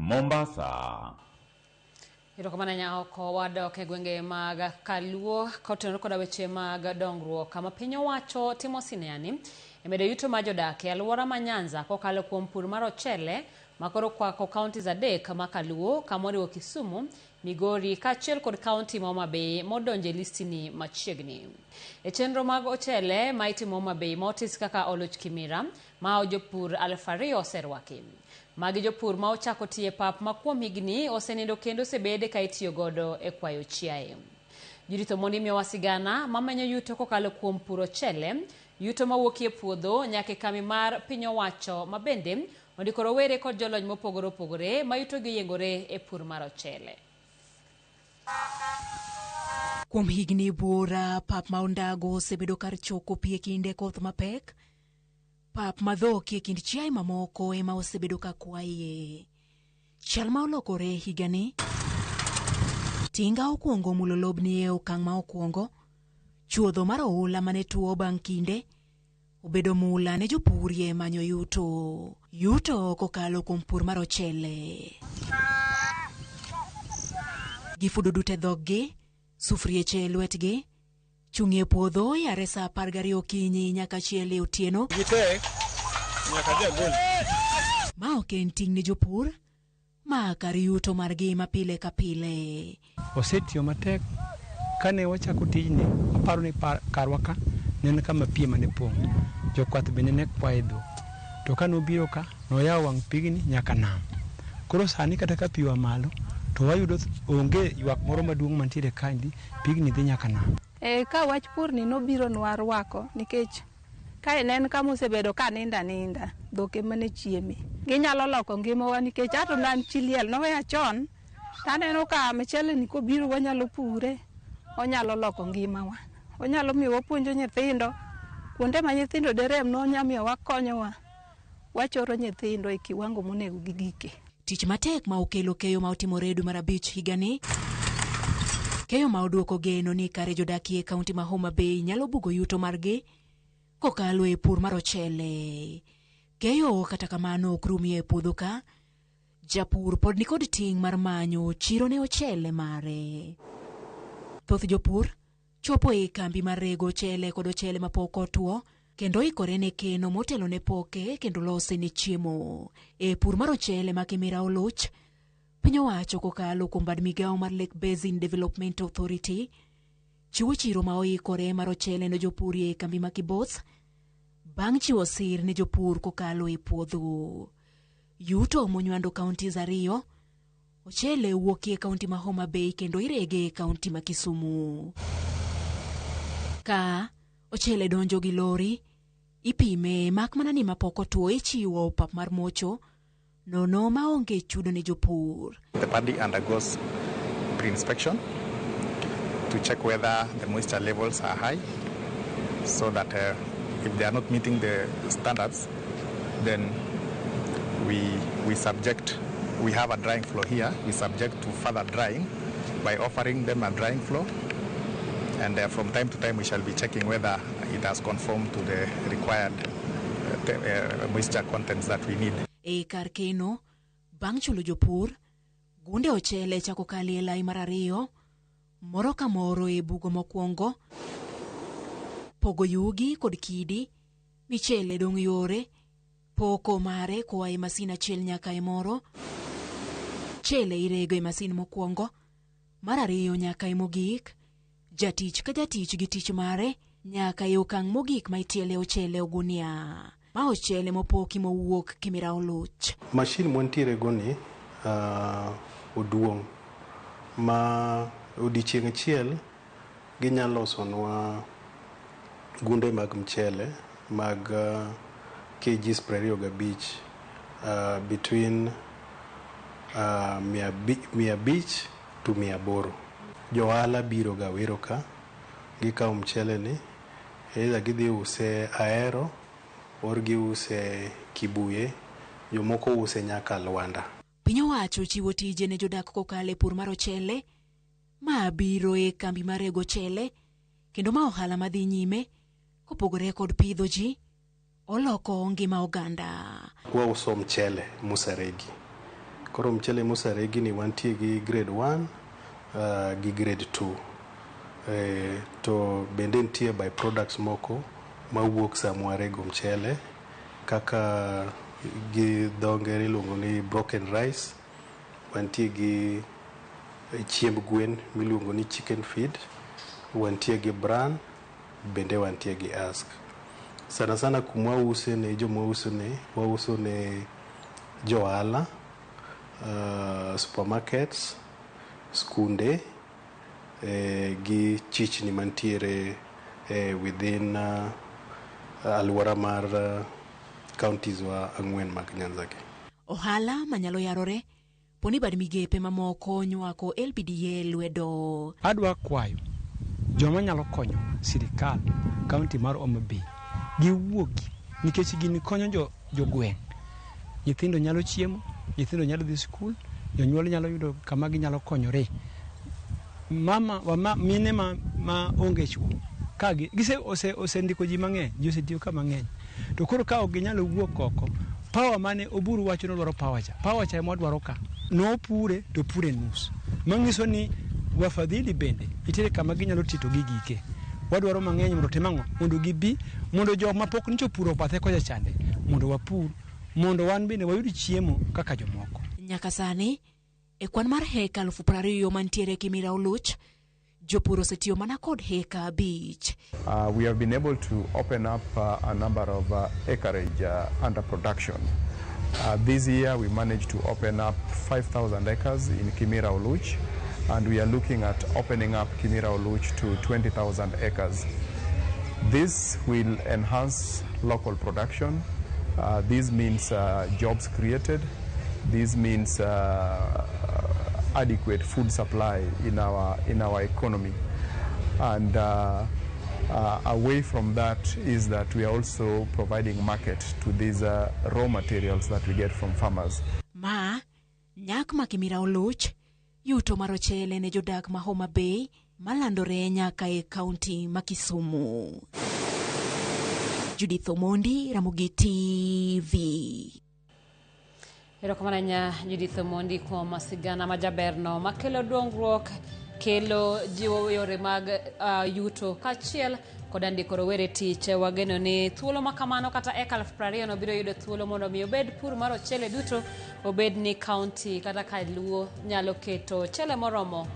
Mombasa. Erokamano Nyaoko. Wadok e gwenge mag Kaluo kotenore koda weche mag dongruok kama piny owacho timo sinani e medo yuto mar jodak e alwora ma Nyanza kokalo kuom pur mar ochele makoro kwako counties 3 ma Kaluo kamoriwo Kisumu, Migori kaachiel kod kaunti ma Homa Bay modonjo e listini machiegni. E chenro mag ochele ma itimo Homa Bay ma otis kaka Oluch Kimira ma jopur 2000 oserwaki. Magi jopur ma ochako tiyo e pap ma kuom higni osenindo kendo osebed ka itiyo godo e kwayo chiaye. Judith Omondi miyowa sigana mamenyo yuto kokalo kuom puro ochele, yuto mawuokie puodho nyaka e kambi mar piny owacho ma bende ondiko rowere kod jolony mopogore opogore ma yutogi oyiengore e pur mar ochele. Kuom higni buora, pap ma Ondago osebedo kar choko pi e kinde koth mapek. Pap ma dhok e kind chiaye mamoko ema osebedo ka kwaye. Chal ma olokore higani, tinga okwongo mulo lobni e okang' ma okwongo. Chuodho mar oula mane tuo bang' kinde obedo mula ne jopur e manyo yuto. Yuto kokalo kuom pur mar ochele. Gifudo duto e dhoggi, sufrieche e lwetgi, chung' e puodho yare saa 12 okinyi nyaka 1 e otieno. Ma ok en ting' ne jopur, ma kar yuto margi ma pile ka pile. Osetiyo matek kane wachako tijni, aparo ni karwa ka ne en kama pi ema ne pong'. Jokwath bende ne kwaye dhok. To kane obiro ka, noyawo wang' pigni nyaka nam. Koro sani kata ka pi oa malo, to wayudo onge ywak moro maduong' mantiere kaendi, pigni dhi nyaka nam. Ka wach pur ni nobiro nwarwako nikech kae ne en kama osebedo ka ninda ninda, dhok ema ne chieme. Ginyalo loko ngimawa nikech ato ne an chi liel noweya chon, taneno ka mchele ni kobiro wanyalo pure, onyalo loko ngimawa. Onyalo miyo wapuonjo nyithindo, kuonde ma nyithindo derem no onyalo miyo wakonyowa, wachoro nyithindo e kiwango monego gigike. Tich matek ma okelo keyo ma otimore dwe mar 5 higani. Keyo ma oduoko geno ni kare jodakie e kaunti ma Homa Bay nyalo bugo yuto margi kokalo e pur mar ochele. Keyo kata kamano ok rumie e puodho ka, japur pod nikod ting' mar manyo chiro ne ochele mare. Thoth jopur chopo e kambi mar rego ochele kod ochele mapok otwo kendo ikore ne keno motelo ne poke kendo lose ne chiemo. E pur mar ochele ma Kimira Oluch, piny owacho kokalo kuom bad migawo mar Lake Basin Development Authority chiwo chiro ma oikore mar ochele ne jopur e kambi ma Kibos bang' chiwo sir ne jopur kokalo e puodho. Yuto monywando counties 2, ochele wuokie e kaunti ma Homa Bay kendo irege e kaunti ma Kisumu. Ka ochele donjo gi lori, ipime mak mana ni mapok otwo ichiwo pap mar mocho nono maonge chudo ne jopur. The paddy undergoes pre-inspection to check whether the moisture levels are high, so that if they are not meeting the standards, then we have a drying floor here, we subject to further drying by offering them a drying floor, and from time to time we shall be checking whether it has conformed to the required moisture contents that we need. E kar keno, bang' chulo jopur, gunde ochele chako kali e lai mar 2, moro ka moro e bugo mokwongo, pogo yugi kod kidi, michele dong' yore, poko mare koa e masin achiel nyaka e moro, chele irego e masin mokwongo, mar 2 nyaka e mogik, jatich ka jatich gi tich mare, nyaka e okang' mogik ma itiele ochele ogunia. Ma ochele mopoki mowuok Kimira Oluch. Mashin mwantiere go ni oduong' ma odiechieng' achiel ginyalo losonwa gunde mag mchele mag kgs 25, between 500 to 800. Jo ohala biro ga wero ka, gikawo mchele ni, either gidhi use Ahero or giuse Kibuye, jomoko use nyaka Luanda. Piny owacho chiwo tije ne jodak kokalo e pur mar ochele, ma biro e kambi mar rego ochele, kendo ma ohala madhi nyime, kopogore kod pidho ji, oloko ngima oganda. Wauso mchele moseregi. Koro mchele moseregi ni wantie gi grade 1 gi grade 2. To bende nitie by products moko mawuok sama warego mchele kaka gi dho ngere iluongo ni broken rice, wantie gi chiemb gwen miluongo ni chicken feed, wantie gi bran, bende wantie gi husk. Sana sana kuma wause ne joma wauso ne, wauso ne johala, supermarkets, skunde gi chichni mantiere within alwora mar counties wa ang'wen mag Nyanza gi. Ohala manyalo yarore poni bad migepe mamoko nywako LPDA lwedo. Adwa kwayo joma nyalo konyo sirikal kaunti mar Homa Bay giwuogi nikech gini konyo jogweng'. Nyithindo nyalo chiemo, nyithindo nyalo dhi skul, jonyuol nyalo yudo kama ginyalo konyore. Mama wama, mine ma onge chuo ka gise osendiko ji mang'eny, ji osetiyo ka mang'eny. To koro ka ok ginyal wuok oko, power mane Oburu wacho ni odwaro power cha, power cha ema wadwaro ka. Nopure to pure nus. Manyiso ni wafadhili bende nitiere kama ginyalo tito gi gike. Wadwaro mang'eny mondo otim ang'o? Mondo gibi, mondo jok mapok nyocha opuro bathe kocha chande, mondo wapur, mondo wan bende wayud chiemo kaka jomoko. Nyaka sani, e kwan mar heka 20,000 mantiere Kimira Oluch, jopur osetiyo mana kod heka 5. We have been able to open up a number of acreage under production. This year we managed to open up 5,000 acres in Kimira Oluch, and we are looking at opening up Kimira Oluch to 20,000 acres. This will enhance local production. This means jobs created. This means adequate food supply in our economy. And away from that is that we are also providing market to these raw materials that we get from farmers. Ma nyak ma Kimira Oluch, yuto mar ochele ne jodak ma Homa Bay malandore nyaka e kaunti ma Kisumu. Judith Omondi, Ramogi TV. Erokamano ahinya Judith Omondi kuom sigana majaberno makelo dongruok, kelo jiwo yore mag yuto kaachiel koda ndiko rowere tich. Wageno ni thuolo ma kamano kata eka 20,000 no biro yudo thuolo mondo mi obed pur mar ochele duto obed ni kaunti kata ka Luo nyalo keto ochele moromo.